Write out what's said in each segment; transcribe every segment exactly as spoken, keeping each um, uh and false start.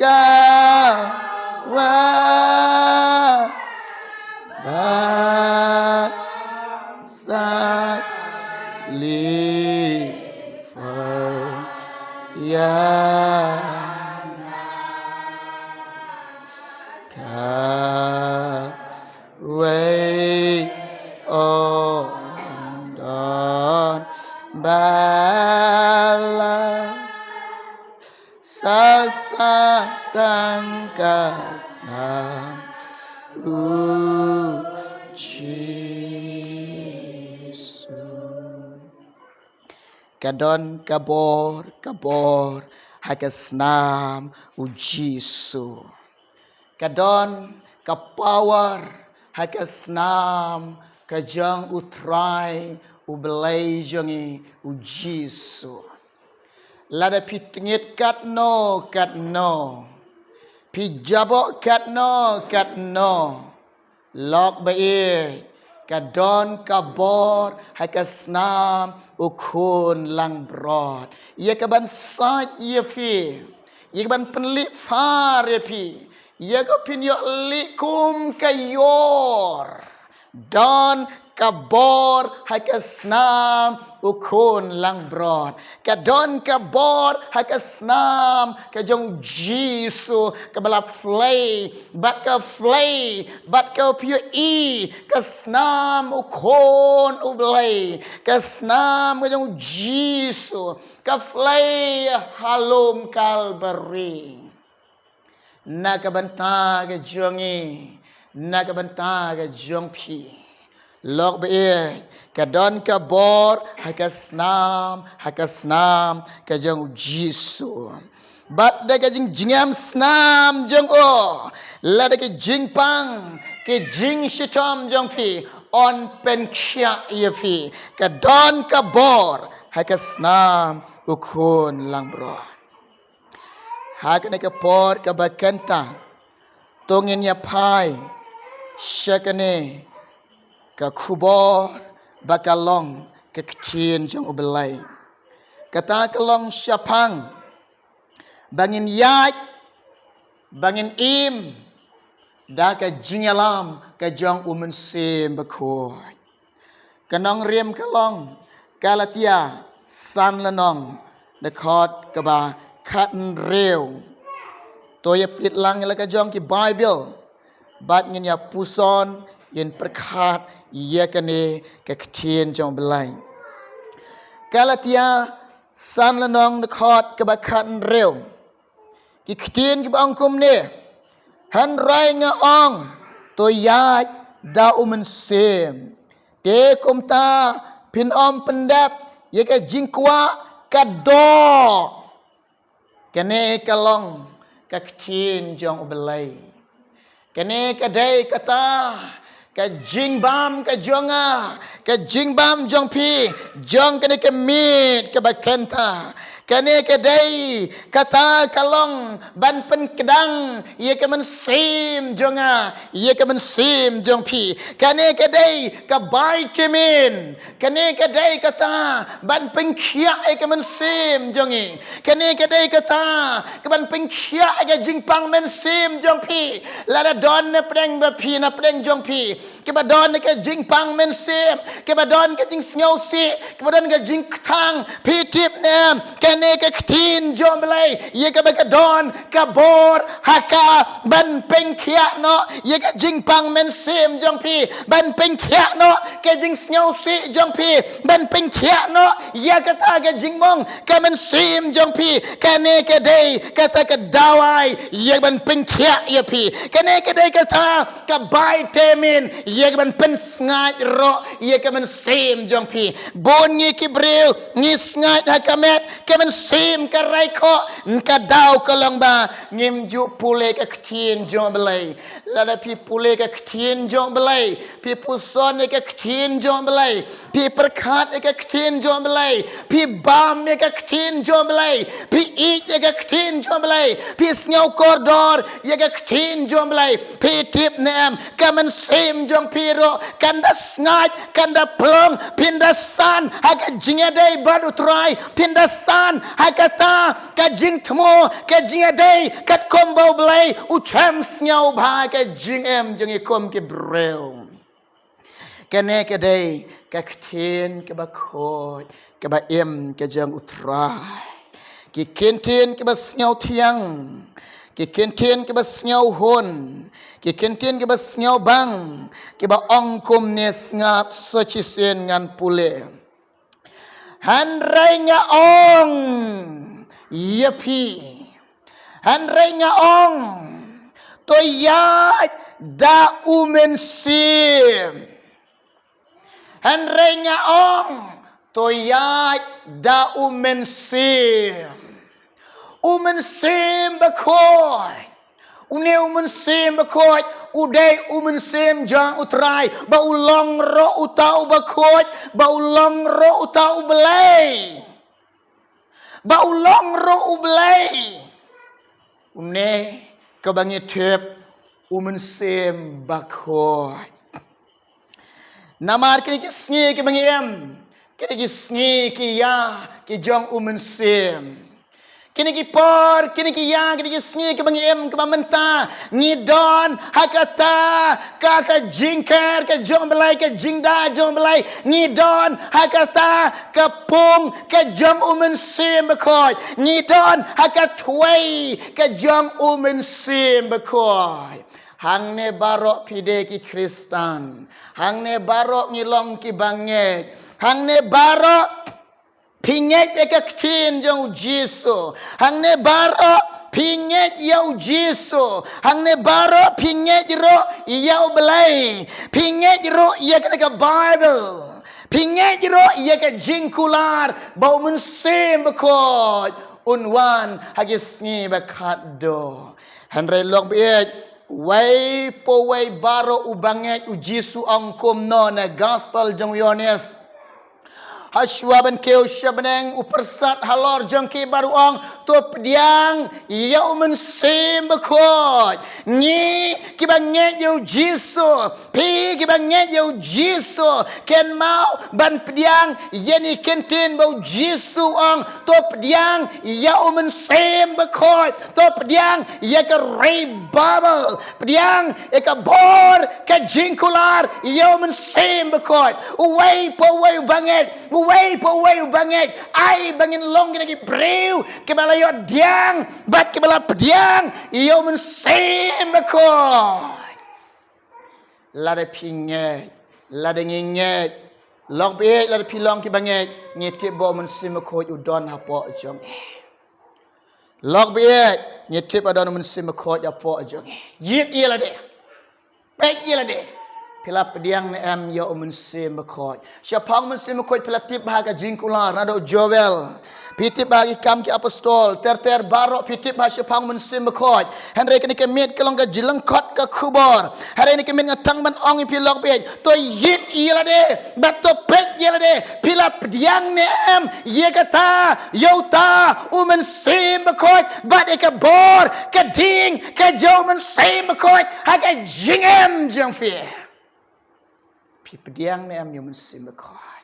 ka wa ba sa li fo ya ka wei ong don ba la sa sa tang ka snam u Jisu. Ka don ka bor, ka bor ha ka snam u Jisu. Ka don ka power ha ka snam ka jong u Trai u Blei jong ngi u Jisu. Lada phi tngit katno katno, phi jaboh katno katno, lok ba ïeit, ka don ka bor ha ka snam u Khun langbrot. Ïa ka ban sait ïa phi, ïa ka ban pynlip phar ïa phi, ïa ka phin ïoh lip kum ka ïor. Don ka bor ha ka snam u Khun langbrot. Ka don ka bor ha ka snam ka jong Jisu, ka ba la plie bad ka plie bad ka plie ka snam u Khun u Blei, ka snam ka jong Jisu, ka plie ha lum Kalbari. Na ka bynta ka jong ngi, na ka bynta ka jong phi. Lok ba ïeit, ka don ka bor ha ka snam, ha ka snam ka jong u Jisu. Bad da ka jingjngem snam jong u, lada ka jingpang, ka jingshitom jong phi yn pynkhiah ïa phi, ka don ka bor ha ka snam u Khun langbrot. Ha kane ka por ka ba kynta, to ngin ïa phai sha kane ka khubor ba ka long ka ktien jong u Blei. Kata ka long shaphang ba ngin ïaid, ba ngin im da ka jingïalam ka jong u Mynsiem Bakhuid. Ka nongrim ka long Galatia san lynnong, dkhot ka ba khathynriew. To ïa peit lang ïa la ka jong ki Baibl bad ngin ïa puson, ngin pyrkhat ïa kane ka ktien jong u Blei. Galatia san lynnong, dkhot ka ba khathynriew. Ki ktien ki ba ong kumne: Hynrei nga ong, to ïaid da u Mynsiem, te kumta phin ym pyndep ïa ka jingkwah ka doh. Kane ka long ka ktien jong u Blei. Kane ka dei kata ka jingbam ka jong nga, ka jingbam jong phi, jong kane ka miet ka ba kynta. Kane ka dei kata ka long ban pynkdang ïa ka mynsiem jong nga ïa ka mynsiem jong phi. Kane ka dei ka vitamin. Kane ka dei kata ban pynkhiah ïa ka mynsiem jong ngi. Kane ka dei kata ka ban pynkhiah ïa ka jingpang mynsiem jong phi. Lada don na pdeng ba phi, na pdeng jong phi, ki ba don ka jingpang mynsiem, ki ba don ka jingsngewsih, ki ba don ka jingkthang, phi tip ne em, kane ka ktien jong u Blei ïa ka ba ka don ka bor ha ka ban pynkhiah noh ïa ka jingpang mynsiem jong phi, ban pynkhiah noh ka jingsngewsih jong phi, ban pynkhiah noh ïa kata ka jingmong ka mynsiem jong phi. Kane ka dei kata ka dawai ïa ka ban pynkhiah ïa phi. Kane ka dei kata ka vitamin ïa ka ban pynsngaid roh ïa ka mynsiem jong phi. Bun ngi ki briew ngi sngaid ha ka met, ka mynsiem ka rai khoh, ka daw ka long ba ngim ju pule ka ktien jong u Blei. Lada phi pule ka ktien jong u Blei, phi puson ïa ka ktien jong u Blei, phi pyrkhat ïa ka ktien jong u Blei, phi bam ïa ka ktien jong u Blei, phi ïeit ïa ka ktien jong u Blei, phi sngew kordor ïa ka ktien jong u Blei, phi tip ne em, ka mynsiem jong phi ruh kan da sngaid, kan da plong, phin da san ha ka jingïadei bad U Trai, phin da san ha kata ka jingthmu, ka jingïadei katkum ba U Blei u shem sngewbha ha ka jingim jong ngi kum ki briew. Kane ka dei ka ktien kaba khuid kaba im ka jong U Trai. Ki kyntien kiba sngewthiang, ki kyntien kiba sngewhun, ki kyntien kiba sngewbang, kiba ong kumne, sngap, sa shisien ngan pule. Hynrei nga ong ïa phi, hynrei nga ong, to ïaid da U Mynsiem. Hynrei nga ong, to ïaid da U Mynsiem. U Mynsiem Bakhuid. Une U Mynsiem Bakhuid u dei U Mynsiem jong U Trai, ba u long ruh uta uba khuid, ba u long ruh uta U Blei, ba u long ruh U Blei. Une kaba ngi tip U Mynsiem Bakhuid. Namar kine ki sngi kiba ngi im, kine ki sngi ki ïa ki jong U Mynsiem. Kine ki por, kine ki ïa, kine ki sngi kiba ngi im, kiba mynta ngi don ha kata ka, ka jingker ka jong U Blei, ka jingda jong U Blei. Ngi don ha kata ka pung ka jong U Mynsiem Bakhuid. Ngi don ha ka thwei ka jong U Mynsiem Bakhuid. Hangne baroh phi dei ki Khristan. Hangne baroh ngi long ki bangeit. Hangne baroh phi ngeit ïa ka ktien jong U Jisu. Hangne baroh phi ngeit ïa U Jisu. Hangne baroh phi ngeit ruh ïa U Blei. Phi ngeit ruh ïa kane ka Baibl. Phi ngeit ruh ïa ka jingkular ba U Mynsiem Bakhuid un wan ha ki sngi ba khatduh. Hynrei lok baieit, wei pa wei baroh u bangeit, U Jisu ong kumno na Gospel jong u Ïohannes. Hashwa ban kiew sha bneng, u pyrsad halor jong ki bad u ong, to pdiang ïa U Mynsiem Bakhuid. Ngi kiba ngeit ïa U Jisu, phi kiba ngeit ïa U Jisu, kynmaw ban pdiang ïa kine ki ktien ba U Jisu u ong, to pdiang ïa U Mynsiem Bakhuid, to pdiang ïa ka revival, pdiang ïa ka bor ka jingkular ïa U Mynsiem Bakhuid. Uwei pa uwei u bangeit, uwei pa uwei u bangeit, ai ba ngin long kine ki briew kiba la ïoh pdiang bad kiba la pdiang ïa U Mynsiem Bakhuid. Lada phi ngeit, lada ngi ngeit, lok baieit, lada phi long kiba ngeit, ngi tip ba U Mynsiem Bakhuid u don hapoh jong ngi. Lok baieit, ngi tip ba don U Mynsiem Bakhuid hapoh jong ngi. Ïit ïa lade. Peit ïa lade. Phi la pdiang ne em ïa U Mynsiem Bakhuid? Shaphang U Mynsiem Bakhuid phi la tip bha ka jingkular naduh Joel. Phi tip bha ki Kam ki Apostol, ter ter baroh phi tip bha shaphang U Mynsiem Bakhuid. Hynrei kane ka miet ka long ka jinglyngkot ka khubor. Hynrei kane ka miet nga tang ban ong ïa phi lok baieit, to ïit ïa lade bad to peit ïa lade. Phi la pdiang ne em ïa kata, ïa uta U Mynsiem Bakhuid bad ïa ka bor ka ding ka jong U Mynsiem Bakhuid ha ka jingim jong phi? Phi pdiang ne em ïa U Mynsiem Bakhuid?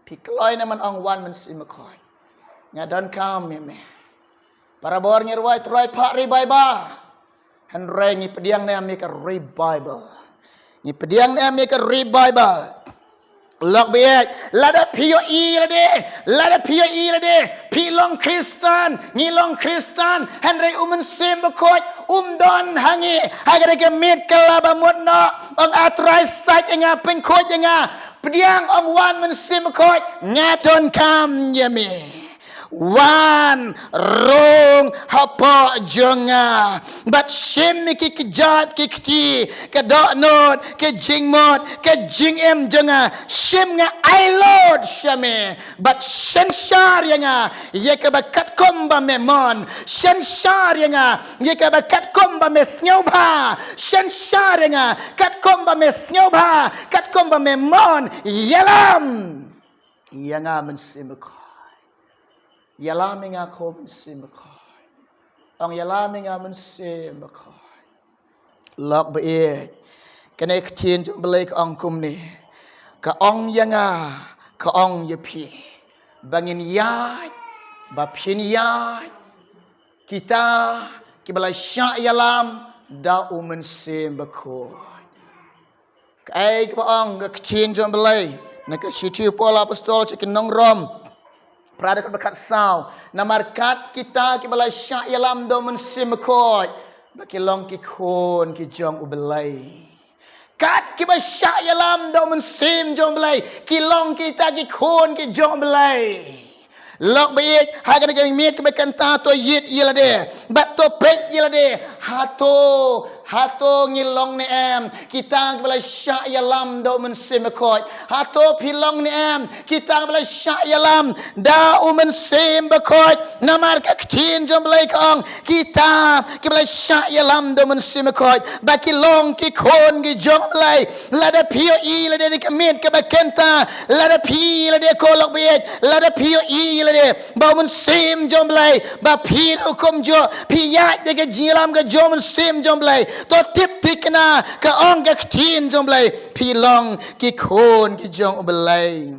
Phi kloi ne em ban ong, wan Mynsiem Bakhuid, nga donkam ïa me? Barabor ngi rwai, Trai phah revival. Hynrei ngi pdiang ne em ïa ka revival? Ngi pdiang ne em ïa ka revival? Lok baieit, lada phi ïohi lade, lada phi ïohi lade, phi long Khristan, ngi long Khristan, hynrei U Mynsiem Bakhuid um don ha ngi. Ha kane ka miet ka la ba mut noh, ong, A Trai, sait ïa nga, pynkhuid ïa nga. Pdiang, ong, wan Mynsiem Bakhuid, nga donkam ïa me. Wan rung hapoh jong nga bad shim ïa ki kjat ki kti, ka dohnud, ka jingmut, ka jingim jong nga. Shim nga, ai lut sha me bad synshar ïa nga ïa kaba katkum ba me mon. Synshar ïa nga ïa kaba katkum ba me sngewbha. Synshar ïa nga katkum ba me sngewbha, katkum ba me mon. Ïalam ïa nga Mynsiem Bakhuid. Ïalam ïa nga ko Mynsiem Bakhuid. Ong, ïalam ïa nga Mynsiem Bakhuid. Lok baieit, Kane ka ktien jong U Blei ka ong kumne. Ka ong ïa nga, ka ong ïa phi. Ba ngin ïaid, ba phin ïaid. Kita, kiba la shah ïalam, da U Mynsiem Bakhuid. Kaei kaba ong ka ktien jong U Blei. Na ka shithi u Paul Apostol sha ki nong Rom. Phra dkhot ba khatsaw. Namar kat kita kiba la shah ïalam da U Mynsiem Bakhuid. Ba ki long ki khun ki jong U Blei. Kat kiba shah ïalam da U Mynsiem jong U Blei. Ki long kita ki khun ki jong U Blei. Lok ba ïeit, ha kane ka miet kaba kynta to ïit ïa lade. Bad to peit ïa lade. Hato, hato ngi long ne em. Kita kiba la shah ïalam da U Mynsiem Bakhuid. Hato phi long ne em. Kita kiba la shah ïalam da U Mynsiem Bakhuid. Namar ka ktien jong U Blei ka ong. Kita kiba la shah ïalam da U Mynsiem Bakhuid. Ba ki long ki khun ki jong U Blei. Lada phi ïohi lade da ka miet kaba kynta. Lada phi lade ko lok ba ïeit. Lada phi ïohi lade. Ba U Mynsiem jong U Blei. Ba phi ruh kumjuh. Phi ïaid da ka jingïalam ka jong U Mynsiem jong U Blei. To tip thikna ka ong ka ktien jong U Blei. Phi long ki khun ki jong U Blei.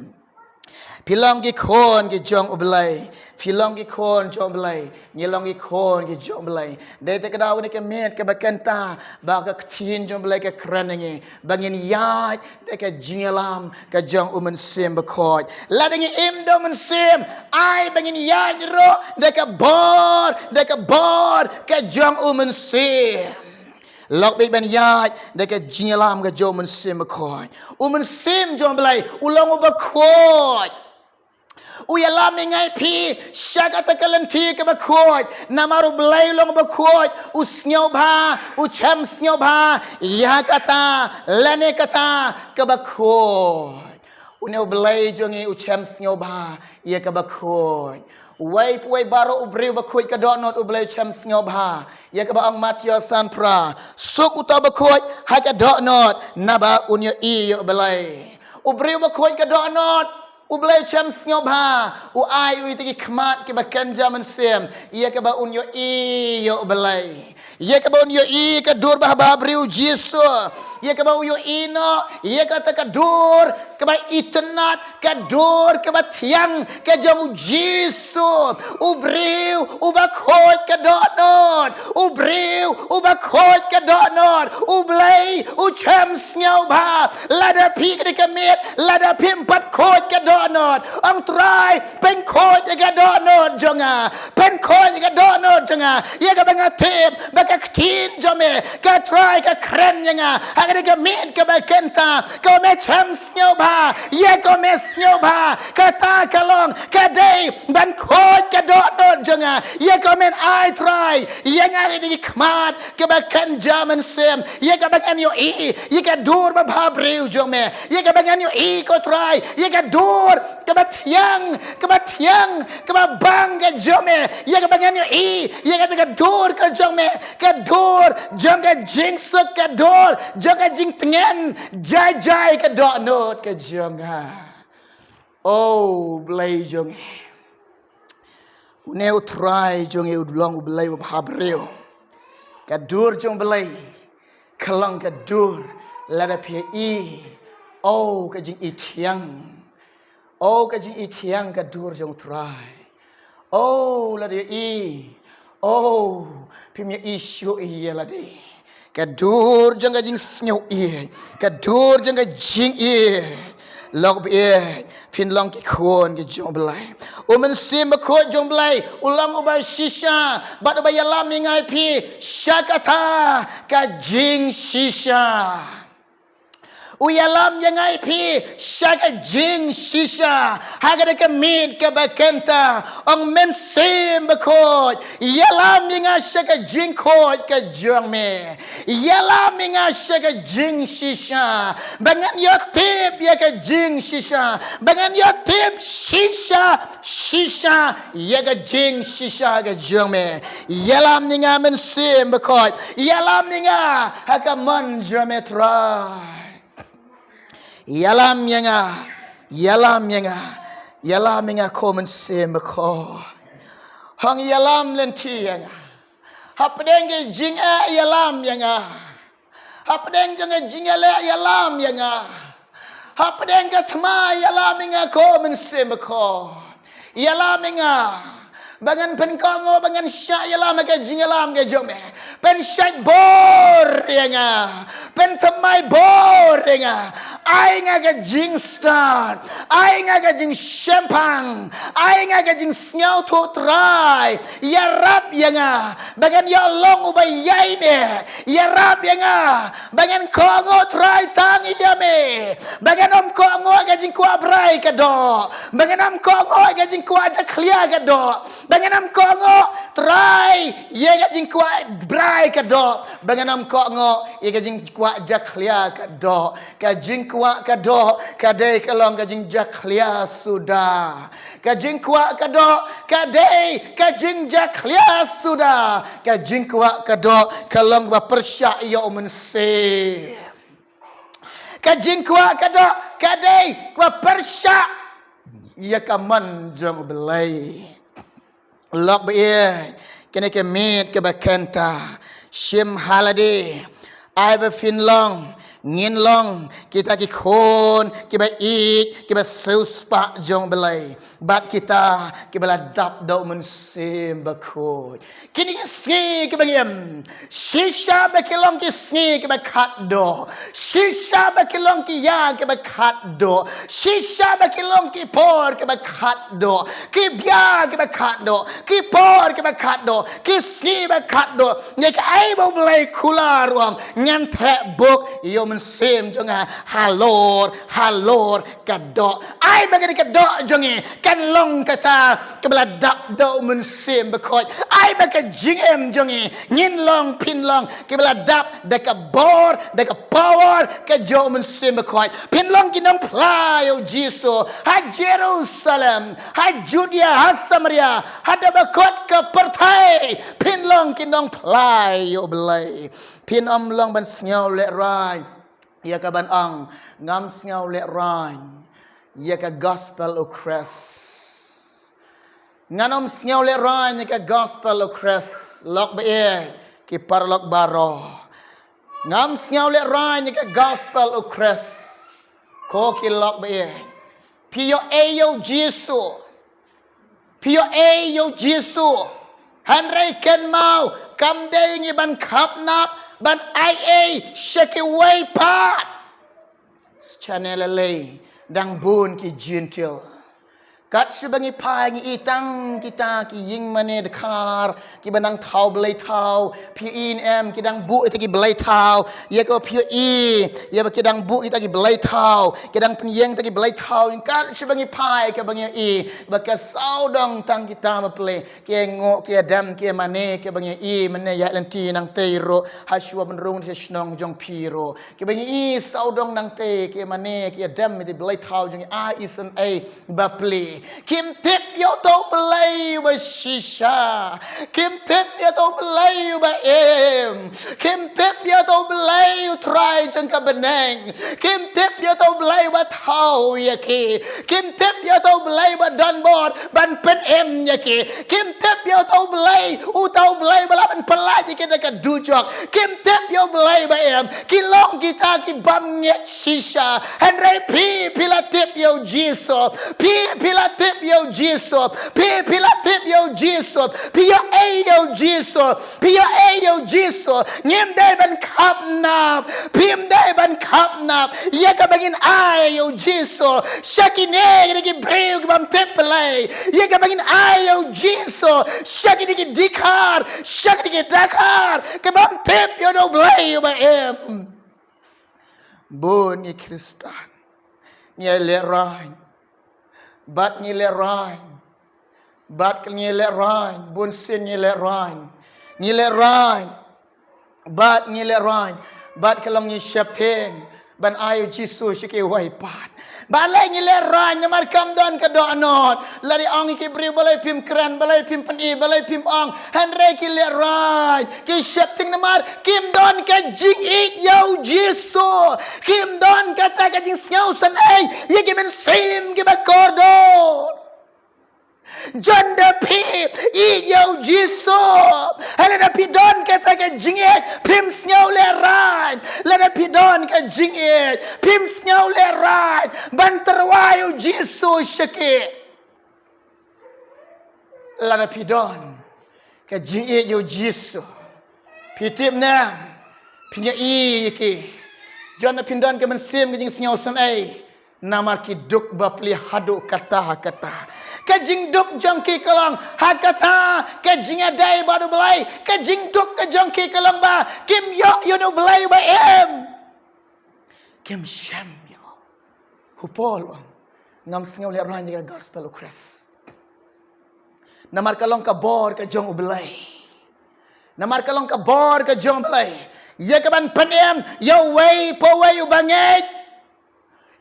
Phi long ki khun ki jong U Blei. Phi long ki khun jong U Blei. Ngi long ki khun ki jong U Blei. Dei te ka daw kane ka miet kaba kynta ba ka ktien jong U Blei ka kren ïa ngi. Ba ngin ïaid da ka jingïalam ka jong U Mynsiem Bakhuid. Lada ngi im da U Mynsiem, ai ba ngin ïaid ruh da ka bor, da ka bor ka jong U Mynsiem. Lok bad ban ïaid da ka jingïalam ka jong U Mynsiem Bakhuid. U Mynsiem jong U Blei u long uba khuid. U ïalam ïa nga ïa phi sha kata ka lynti kaba khuid. Namar U Blei u long uba khuid. U sngewbha, u shem sngewbha ïa kata lane kata kaba khuid. Une U Blei jong ngi u shem sngewbha ïa kaba khuid. Uwei pa uwei baroh u briew ba khuid ka dohnud U Blei u shem sngewbha. Ïa kaba ong Mathaios san phra. Suk uta uba khuid ha ka dohnud naba un ïohi ïa U Blei. U briew ba khuid ka dohnud U Blei u shem sngewbha. U ai u ïa ki khmat kiba kynja mynsiem. Ïa kaba un ïohi ïa U Blei. Ïa kaba un ïohi ka dur ba haba briew Jisu. Ïa kaba un ïohi noh ïa kata ka dur kaba itynnad, ka dur kaba thiang ka jong u Jisu. U briew uba khuid ka dohnud. U briew uba khuid ka dohnud. U Blei u shem sngewbha. Lada phi ka dei ka miet, lada phim pat khuid ka dohnud. Ong Trai, pynkhuid ïa ka dohnud jong nga. Pynkhuid ïa ka dohnud jong nga. Ïa kaba nga tip ba ka ktien jong me, ka Trai ka kren ïa nga. Ha ka dei ka miet kaba kynta, ka me shem sngewbha. Ïa ka me sngewbha. Kata ka long ka dei ban khuid ka dohnud jong nga. Ïa ka men ai Trai ïa nga ïa ki khmat kaba kynja mynsiem. Ïa kaba ngan ïohi ïa ka dur ba bha briew jong me. Ïa kaba ngan ïohi ko Trai ïa ka dur kaba thiang, kaba thiang, kaba bang ka jong me. Ïa kaba ngan ïohi ïa kata ka dur ka jong me, ka dur jong ka jingsuk, ka dur jong ka jingtngen jai jai ka dohnud ka jong nga. O Blei jong ngi. Une U Trai jong ngi u long U Blei uba bha briew. Ka dur jong U Blei ka long ka dur lada phi i. O ka jingithiang. O ka jingithiang ka dur jong U Trai. O lada i. O phim ïa i shuh ïa lade. Ka dur jong ka jingsngew ïeit, ka dur jong ka jingïeit. Lok bad phin long ki khun ki jong U Blei. U Mynsiem Bakhuid jong U Blei u long uba shisha bad uba ïalam ïa nga ïa phi sha kata ka jingshisha. U ïalam ïa nga ïa phi sha ka jingshisha. Ha kata ka miet kaba kynta, ong Mynsiem Bakhuid, ïalam ïa nga sha ka jingkhuid ka jong me. Ïalam ïa nga sha ka jingshisha. Ba ngan ïoh tip ïa ka jingshisha. Ba ngan ïoh tip shisha, shisha ïa ka jingshisha ka jong me. Ïalam ïa nga Mynsiem Bakhuid. Ïalam ïa nga ha ka mon jong me Trai. Ïalam ïa nga. Ïalam ïa nga. Ïalam ïa nga ko Mynsiem Bakhuid. Hong ïalam lynti ïa nga. Hapdeng ki jingeh ïalam ïa nga. Hapdeng jong ka jingïaleh ïalam ïa nga. Hapdeng ka thma ïalam ïa nga ko Mynsiem Bakhuid. Ïalam ïa nga. Ba ngan pynkohnguh, ba ngan shah ïalam ha ka jingïalam ka jong me. Pynshait bor ïa nga. Pynthymmai bor ïa nga. Ai nga ka jingstad. Ai nga ka jingshemphang. Ai nga ka jingsngewthuh Trai. Ïarap ïa nga. Ba ngan ïoh long uba ïaineh. Ïarap ïa nga. Ba ngan kohnguh Trai tang ïa me. Ba ngan ym kohnguh ka jingkwah brai ka doh. Ba ngan ym kohnguh ka jingkwah jakhlia ka doh. Ba ngan ym kohnguh Trai ïa ka jingkwah brai ka doh. Ba ngan ym kohnguh ïa ka jingkwah jakhlia ka doh. Ka jingkwah ka doh ka dei ka long ka jingjakhlia suda. Ka jingkwah ka doh ka dei ka jingjakhlia suda. Ka jingkwah ka doh ka long kaba pyrshah ïa u Mynsiem. Ka jingkwah ka doh ka dei kaba pyrshah ïa ka mon jong u Blei. Lok ba ïeit, kane ka miet kaba kynta, shim ha lade. Ai ba phin long, ngin long kita ki khun kiba ïeit, kiba siewspah jong u Blei. Bad kita kiba la dap da u Mynsiem Bakhuid. Kine ki sngi kiba ngi im, shisha ba ki long ki sngi kiba khatduh. Shisha ba ki long ki ïa kiba khatduh. Shisha ba ki long ki por kiba khatduh. Ki bia kiba khatduh. Ki por kiba khatduh. Ki sngi ba khatduh. Ïa kaei ba u Blei kular u ong, ngan theh buk ïa u Mynsiem jong nga halor halor ka doh. Ai ba ka doh jong ngi kan long kata kaba la dap da u Mynsiem Bakhuid. Ai ba ka jingim jong ngi ngin long, phin long kiba la dap da ka bor, da ka power ka jong u Mynsiem Bakhuid. Phin long ki nongphla ïa u Jisu ha Jerusalem, ha Judea, ha Samaria, ha da bakut ka pyrthei. Phin long ki nongphla ïa u Blei. Phin ym long ban sngewlehraiñ ïa ka ban ong, ngam sngewlehraiñ ïa ka gospel u Khrist. Ngan ym sngewlehraiñ ïa ka gospel u Khrist. Lok ba ïeit, ki paralok baroh, ngam sngewlehraiñ ïa ka gospel u Khrist. Ko ki lok ba ïeit, phi ïohi ïa u Jisu. Phi ïohi ïa u Jisu. Hynrei kynmaw, kam dei ngi ban khapnap ban ai ei sha kiwei pat. Sha ne lei lei dang bun ki Jentil. Kat shaba ngi phai ngi i tang kita ki ïing mane dkhar kiba nang thaw blei thaw. Phi i ne em, ki dang buh ita ki blei thaw. Ïa ko phi i, ïa ba ki dang buh ita ki blei thaw, ki dang pynïeng ita ki blei thaw. Kat shaba ngi phai kaba ngi i ba ka sawdong tang kita ba plie, ki nguh ki dem ki mane kaba ngi i mane ïa lynti nangtei ruh, ha shuwa ban rung sha shnong jong phi ruh. Kiba ngi i sawdong nangtei ki mane ki dem ita ki blei thaw jong ngi, a isynei ba plie. Kim tip ïa uto u Blei uba shisha. Kim tip ïa uto u Blei uba im. Kim tip ïa uto u Blei u Trai jong ka bneng. Kim tip ïa uto u Blei uba thaw ïa ki. Kim tip ïa uto u Blei uba don bor ban pynim ïa ki. Kim tip ïa uto u Blei, uto u Blei uba lah ban pyllait ïa ki da ka dujok. Kim tip ïa u Blei uba im. Ki long kita ki bym ngeit shisha. Hynrei phi, phi la tip ïa u Jisu. Phi, phi la tip ïa u Jisu. Phi, phi la tip ïa u Jisu. Phi ïohi ïa u Jisu. Phi ïohi ïa u Jisu. Ngim dei ban khapnap. Phim dei ban khapnap ïa kaba ngin ai ïa u Jisu sha kine, kine ki briew ki bym tip Blei. Ïa kaba ngin ai ïa u Jisu sha kine ki dkhar, sha kine ki dkhar ki bym tip ïa u Blei uba im. Bun ngi Khristan ngi lehraiñ. Bad ngi lehraiñ. Bad ngi lehraiñ. Bun sien ngi lehraiñ. Ngi lehraiñ. Bad ngi lehraiñ. Bad ka long ngi sheptieng ban ai u Jisu sha kiwei pat. Balei ngi lehraiñ? Namar kam don ka dohnud. Lada ong ïa ki briew balei phim kren, balei phim pyni, balei phim ong. Hynrei ki lehraiñ, ki sheptieng namar kim don ka jingïeit ïa u Jisu. Kim don kata ka jingsngewsynei ïa ki mynsiem kiba kordor. Jan da phi ïeit ïa u Jisu, lada phi don kata ka jingïeit, phim sngew lehraiñ. Lada phi don ka jingïeit, phim sngew lehraiñ ban tyrwa ïa u Jisu sha ki. Lada phi don ka jingïeit ïa u Jisu, phi tip ne em, phin ïohi ïa ki. Jon, phin don ka mynsiem ka jingsngew sngewsih, namar ki duk bapli haduh katta ha katta. Ka jingduk jong ki ka long ha kata ka jingïadei bad U Blei. Ka jingduk ka jong ki ka long ba kim ïoh ïa U Blei ba im. Kim shem ïa u. U Paul u ong, ngam sngew lehraiñ ïa ka gospel u Khrist. Namar ka long ka bor ka jong U Blei. Namar ka long ka bor ka jong U Blei ïa ka ban pynim ïa uwei pa uwei uba ngeit.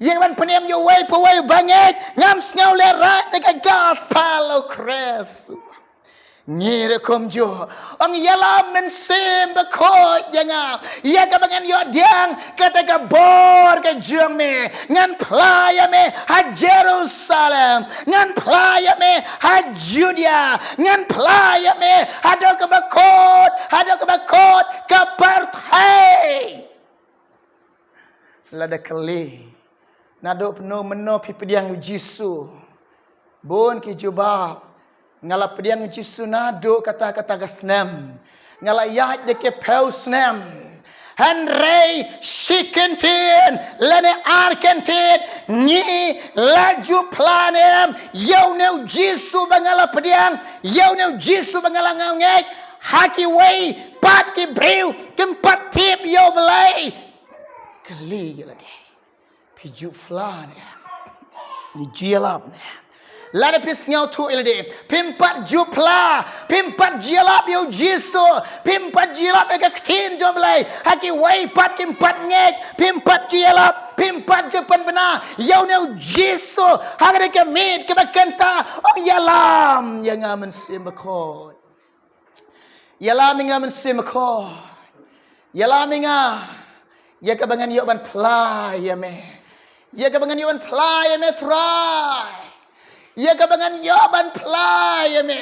Ïa ka ban pynim ïa uwei pa uwei uba ngeit. Ngam sngew lehraiñ ïa ka gospel u Khrist. Ngi ruh kumjuh. Ong ïalam Mynsiem Bakhuid ïa nga, ïa kaba ngan ïoh pdiang kata ka bor ka jong me. Ngan phla ïa me ha Jerusalem, ngan phla ïa me ha Judea, ngan phla ïa me haduh kaba kut, haduh kaba kut ka pyrthei. Lada kylli, naduh mynno mynno phi pdiang ïa u Jisu? Bun ki jubab, nga la pdiang ïa u Jisu naduh kata kata ka snem. Nga la ïaid da ki phew snem. Hynrei shi kyntien lane ar kyntien, ngi la ju phla ne em ïa une u Jisu ba nga la pdiang, ïa une u Jisu ba nga la ngeit? Ha kiwei pat ki briew kim pat tip ïa U Blei. Kylli ïa lade, phi ju phla ne em? Ngi ju ïalap ne em? Lada phi sngewthuh ïa lade, phim pat ju phla, phim pat ju ïalap ïa u Jisu, phim pat ju ïalap ïa ka ktien jong U Blei. Ha kiwei pat kim pat ngeit, phim pat ju ïalap, phim pat ju pynbna ïa une u Jisu. Ha kane ka miet kaba kynta, ong ïalam ïa nga Mynsiem Bakhuid. Ïalam ïa nga Mynsiem Bakhuid. Ïalam ïa nga ïa kaba ngan ïoh ban phla ïa me. Ïa kaba ngan ïoh ban phla ïa me Trai. Ïa kaba ngan ïoh ban phla ïa me.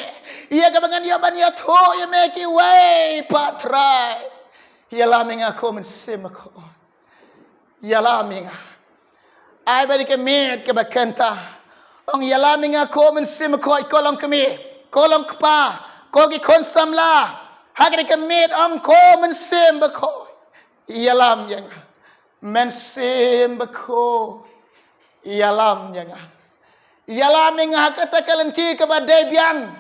Ïa kaba ngan ïoh ban ïathuh ïa me kiwei pat Trai. Ïalam ïa nga ko Mynsiem Bakhuid. Ïalam ïa nga. Ai ba dei ka miet kaba kynta, ong ïalam ïa nga ko Mynsiem Bakhuid, ko long kmie, ko long kpa, ko ki khun samla. Ha kane ka miet ong ko Mynsiem Bakhuid, ïalam ïa nga. Mynsiem Bakhuid, ïalam ïa nga. Ïalam ïa nga ha kata ka lynti kaba dei biang,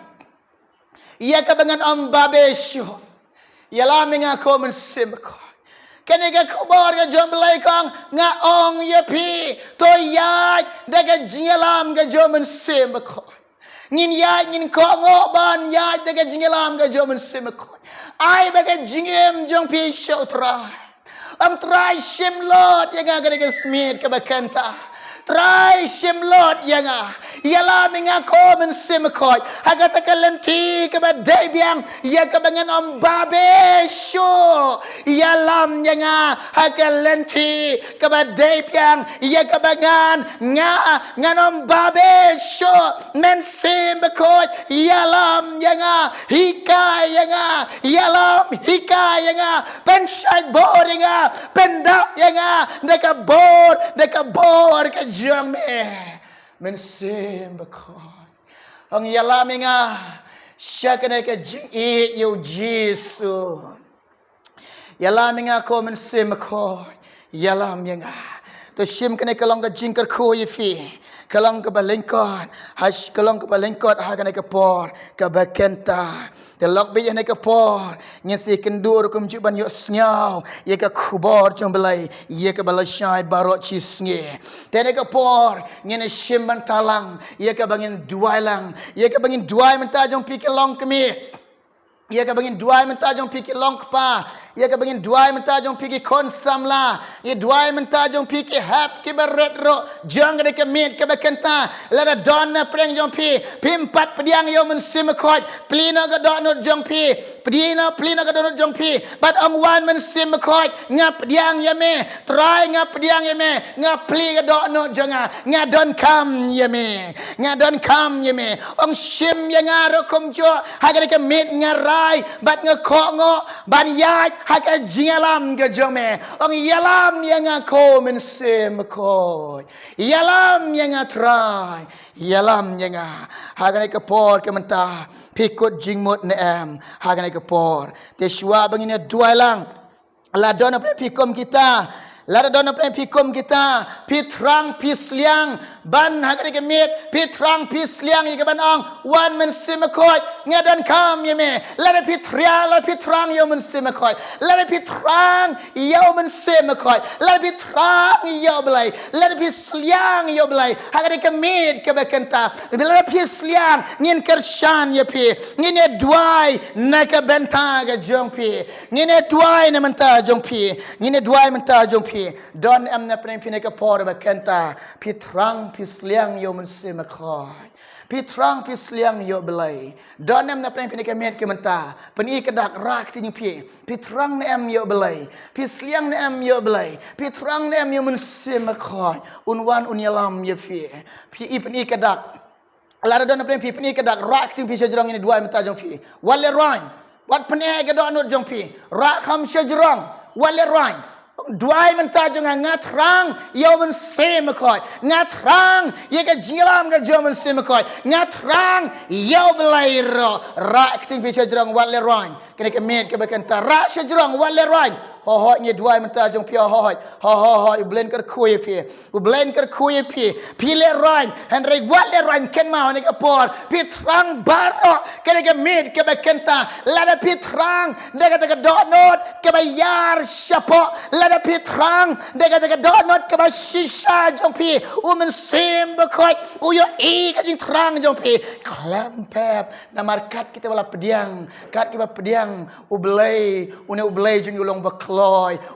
ïa kaba ngan ym babe shuh. Ïalam ïa nga ko Mynsiem Bakhuid. Kane ka khubor ka jong U Blei ka ong, nga ong ïa phi, to ïaid da ka jingïalam ka jong U Mynsiem Bakhuid. Ngin ïaid, ngin kohnguh ban ïaid da ka jingïalam ka jong U Mynsiem Bakhuid. Ai ba ka jingim jong phi sha U Trai. Ong Trai shim lut ïa nga ha kane ka miet kaba kynta. Trai shim lut ïa nga. Ïalam ïa nga ko Mynsiem Bakhuid ha kata ka lynti kaba dei biang, ïa kaba ngan ym babe shuh. Ïalam ïa nga ha ka lynti kaba dei biang, ïa kaba ngan, nga, ngan ym babe shuh. Mynsiem Bakhuid, ïalam ïa nga, hikai ïa nga, ïalam, hikai ïa nga, pynshait bor ïa nga, pyndap ïa nga da ka bor, da ka bor ka jong me. Mynsiem Bakhuid, ong ïalam ïa nga sha kane ka jingïeit ïa u Jisu. Ïalam ïa nga ko Mynsiem Bakhuid, ïalam ïa nga. To shim, kane ka long ka jingkyrkhu ïa phi. Ka long kaba lyngkot, ha sh-, ka long kaba lyngkot ha kane ka por kaba kynta. Te lok beit ha kane ka por ngin sa ïakynduh ruh kumjuh ban ïohsngew ïa ka khubor jong U Blei ïa kaba lashai baroh shisngi. Te ha kane ka por ngin ïa shim bynta lang ïa kaba ngin duwai lang, ïa kaba ngin duwai mynta jong phi ki longkmie. Ïa kaba ngin duwai mynta jong phi ki longkpa, ïa kaba ngin duwai mynta jong phi ki khun samla, ïa duwai mynta jong phi ki hep kiba rit ruh jong kane ka miet kaba kynta. Lada don na pdeng jong phi, phim pat pdiang ïa u Mynsiem Bakhuid, plie noh ka dohnud jong phi, plie noh, plie noh ka dohnud jong phi bad ong, wan Mynsiem Bakhuid, nga pdiang ïa me. Trai, nga pdiang ïa me, nga plie ka dohnud jong nga, nga donkam ïa me, nga donkam ïa me. Ong shim ïa nga ruh kumjuh ha kane ka miet, nga Trai, bad nga kohnguh ban ïaid ha ka jingïalam ka jong me. Ong ïalam ïa nga ko Mynsiem Bakhuid. Ïalam ïa nga Trai. Ïalam ïa nga. Ha kane ka por ka mynta phi kut jingmut ne em ha kane ka por. Te shuwa ba ngin ïa duwai lang. La don na pdeng phi kum kita. La don na pdeng phi kum kita. Phi thrang phi sliang ban ha kane ka miet. Phi thrang phi sliang ïa ka ban ong, wan Mynsiem Bakhuid, nga donkam ïa me. Lada phi thrang, lada phi thrang ïa u Mynsiem Bakhuid. Lada phi thrang ïa u Mynsiem Bakhuid. Lada phi thrang ïa u Blei. Lada phi sliang ïa u Blei ha kane ka miet ka ba kynta. Lada phi sliang, ngin kyrshan ïa phi. Ngin ïa duwai na ka bynta ka jong phi. Ngin ïa duwai na mynta jong phi. Ngin ïa duwai mynta jong phi. Don em na pdeng phi na ka por ba kynta. Phi thrang phi sliang ïa u Mynsiem Bakhuid. Phi thrang phi sliang ïa u Blei. Don em na pdeng phi na ka miet ka mynta. Pyni ka dak, rah ka kti jong phi. Phi thrang ne em ïa u Blei. Phi sliang ne em ïa u Blei. Phi thrang ne em ïa u Mynsiem Bakhuid. Un wan un ïalam ïa phi. Phi pyni ka dak. Lada don na pdeng phi pyni ka dak, rah ka kti jong phi sha jrong, ngin ïa duwai mynta jong phi. Wat lehrain. Wat pyni ka dohnud jong phi. Rah kham sha jrong. Wat lehrain. Duwai mynta jong nga, nga thrang ïa u Mynsiem Bakhuid. Nga thrang ïa ka jingïalam ka jong u Mynsiem Bakhuid. Nga thrang ïa u Blei ruh. Rah ka kti jong phi sha jrong, wat lehrain. Kane ka miet ka ba kynta, rah sha jrong, wat lehrain. Hooid, ngi duwai mynta jong phi, hooid. Hooid, U Blei un kyrkhu ïa phi. U Blei un kyrkhu ïa phi. Phi lehrain, hynrei wat lehrain, kynmaw ha kane ka por. Phi thrang baroh, kane ka miet ka ba kynta. Lada phi thrang da kata ka dohnud ka ba ïar shapoh. Lada phi thrang da kata ka dohnud ka ba shisha jong phi, u Mynsiem Bakhuid u ïohi ka jingthrang jong phi. Khlem pep, namar kat kita ba la pdiang, kat ki ba pdiang, U Blei, une U Blei jong ngi u long ba kloi.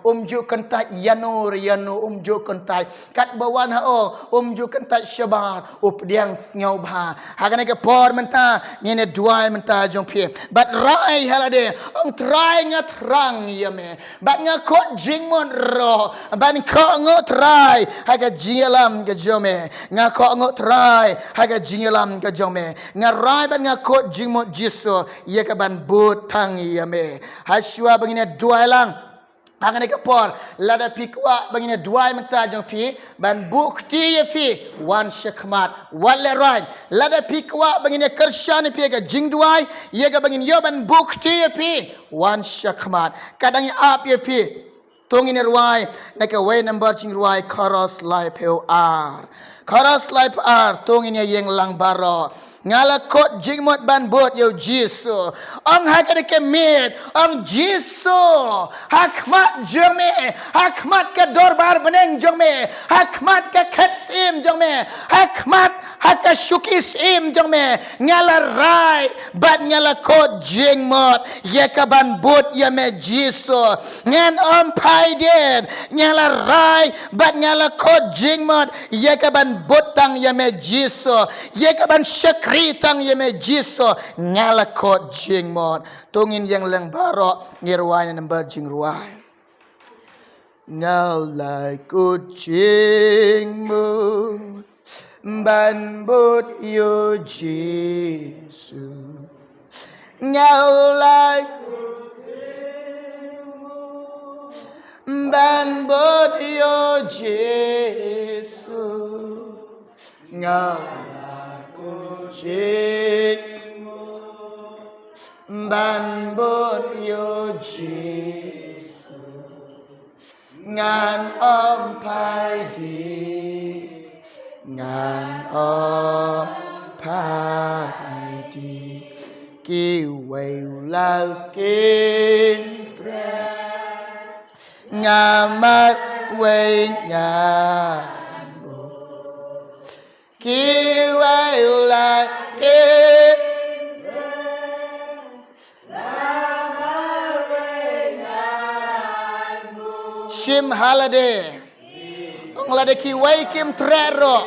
Um ju kyntait ïano re ïano, um ju kyntait. Kat ba wan ha u, um ju kyntait shabar, u pdiang sngewbha. Ha kane ka por mynta, ngin ïa duwai mynta jong phi. Bad rai ha lade, ong Trai nga thrang ïa me. Bad nga kut jingmut ruh, ban kohnguh Trai ha ka jingïalam ka jong me. Nga kohnguh Trai ha ka jingïalam ka jong me. Nga rai bad nga kut jingmut Jisu, ïa ka ban bud tang ïa me. Ha shuwa ba ngin ïa duwai lang ha kane ka por, lada phi kwah ba ngin ïa duwai mynta jong phi, ban buh kti ïa phi, wan sha khmat, wat lehrain. Lada phi kwah ba ngin ïa kyrshan ïa phi ïa ka jingduwai, ïa ka ba ngin ïoh ban buh kti ïa phi, wan sha khmat. Ka dang ïa ap ïa phi. To ngin ïa rwai na kawei number jingrwai, chorus laiphew ar. Chorus laiphew ar, to ngin ïa ïeng lang baroh. Nga la kut jingmut ban bud ïa u Jisu. Ong ha kane ka miet, ong Jisu, ha khmat jong me, ha khmat ka dorbar bneng jong me, ha khmat ka khet syiem jong me, ha khmat, ha ka shuki syiem jong me, nga la rai bad nga la kut jingmut ïa ka ban bud ïa me Jisu. Ngan ym phai dien, nga la rai bad nga la kut jingmut ïa ka ban bud tang ïa me Jisu, ïa ka ban shakri tang ïa me Jisu. Nga la kut jingmut. To ngin ïeng lang baroh, ngi rwai na number jingrwai. Nga la kut jingmut ban bud ïa u Jisu. Nga la kut jingmut ban bud ïa u Jisu. Nga la kut jingmut ban bud ïa u Jisu. Ngan ym phai dien, ngan ym phai dien. Kiwei u la kin treh, nga marwei ngan bud. Kiwei u la kin shim ha lade. Ong lada kiwei kim treh ruh,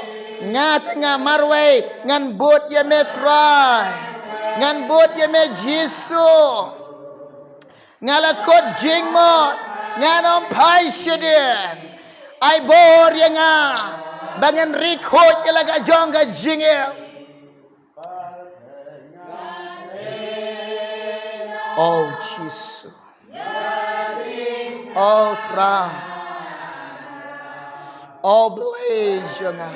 nga te nga marwei, ngan bud ïa me Trai. Ngan bud ïa me Jisu. Nga la kut jingmut, ngan ym phai shadien. Ai bor ïa nga ba ngan ri khuid ïa la ka jong ka jingim. O Jisu. O Trai. O Blei jong nga.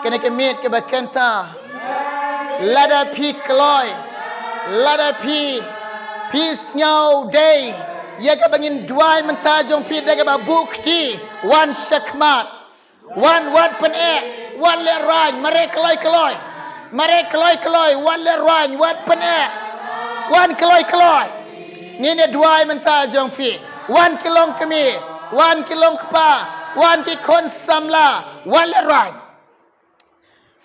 Kane ka miet kaba kynta, lada phi kloi, lada phi, phi sngew dei ïa kaba ngin duwai mynta jong phi da kaba buh kti, wan shakhmat. Wan, wat pyneh, wat lehraiñ, mareh kloi kloi. Mareh kloi kloi, wat lehraiñ, wat pyneh. Wan kloi kloi. Ngin ïa duwai mynta jong phi. Wan ki longkmie, wan ki longkpa, wan ki khun samla, wat lehraiñ.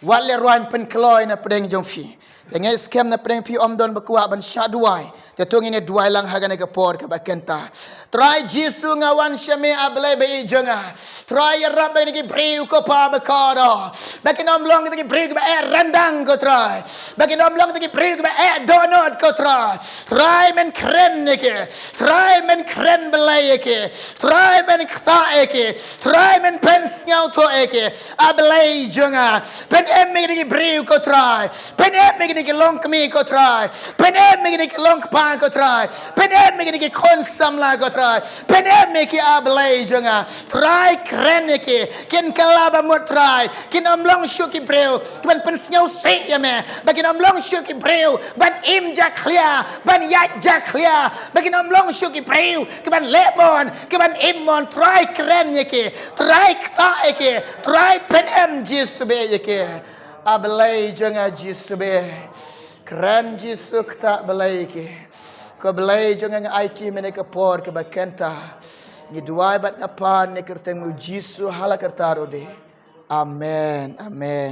Wat lehraiñ, pynkloi na pdeng jong phi. Ïa nga skhem na pdeng phi ym don ba kwah ban shah duwai. Te to ngin ïa duwai lang ha kane ka por kaba kynta. Trai Jisu, nga wan sha me, A Blei ba ïeit jong nga. Trai, ïarap ba kine ki briew, ko Pa bakordor, ba kin ym long kita ki briew kiba eh ryndang, ko Trai. Ba kin ym long kita ki briew kiba eh dohnud, ko Trai. Trai, men kren ïa ki. Trai, men kren Blei ïa ki. Trai, men ktah ïa ki. Trai, men pynsngewthuh ïa ki. A Blei jong nga. Pynim ïa kine ki briew, ko Trai. Pynim ïa kine ki longkmie, ko Trai. Pynim ïa kine ki longkpa, ko Trai. Pynim ïa kine ki khun samla, ko Trai. Pynim ïa ki, A Blei jong nga. Trai, kren ïa ki. Kin kylla ba mut, Trai. Kin ym long shuh ki briew kiban pynsngewsih ïa me. Ba kin ym long shuh ki briew ban im jakhlia, ban ïaid jakhlia. Ba kin ym long shuh ki briew kiban leh mon, kiban im mon. Trai, kren ïa ki. Trai, ktah ïa ki. Trai, pynim, Jisu ba ïeit, ïa ki. A Blei jong nga, Jisu ba ïeit. Kren, Jisu, ktah, Blei, ïa ki. Ko Blei jong nga, nga aiti mynne ka por kaba kynta. Ngi duwai bad nga pan ha ka kyrteng U Jisu, ha la karta ruh de. Amen. Amen.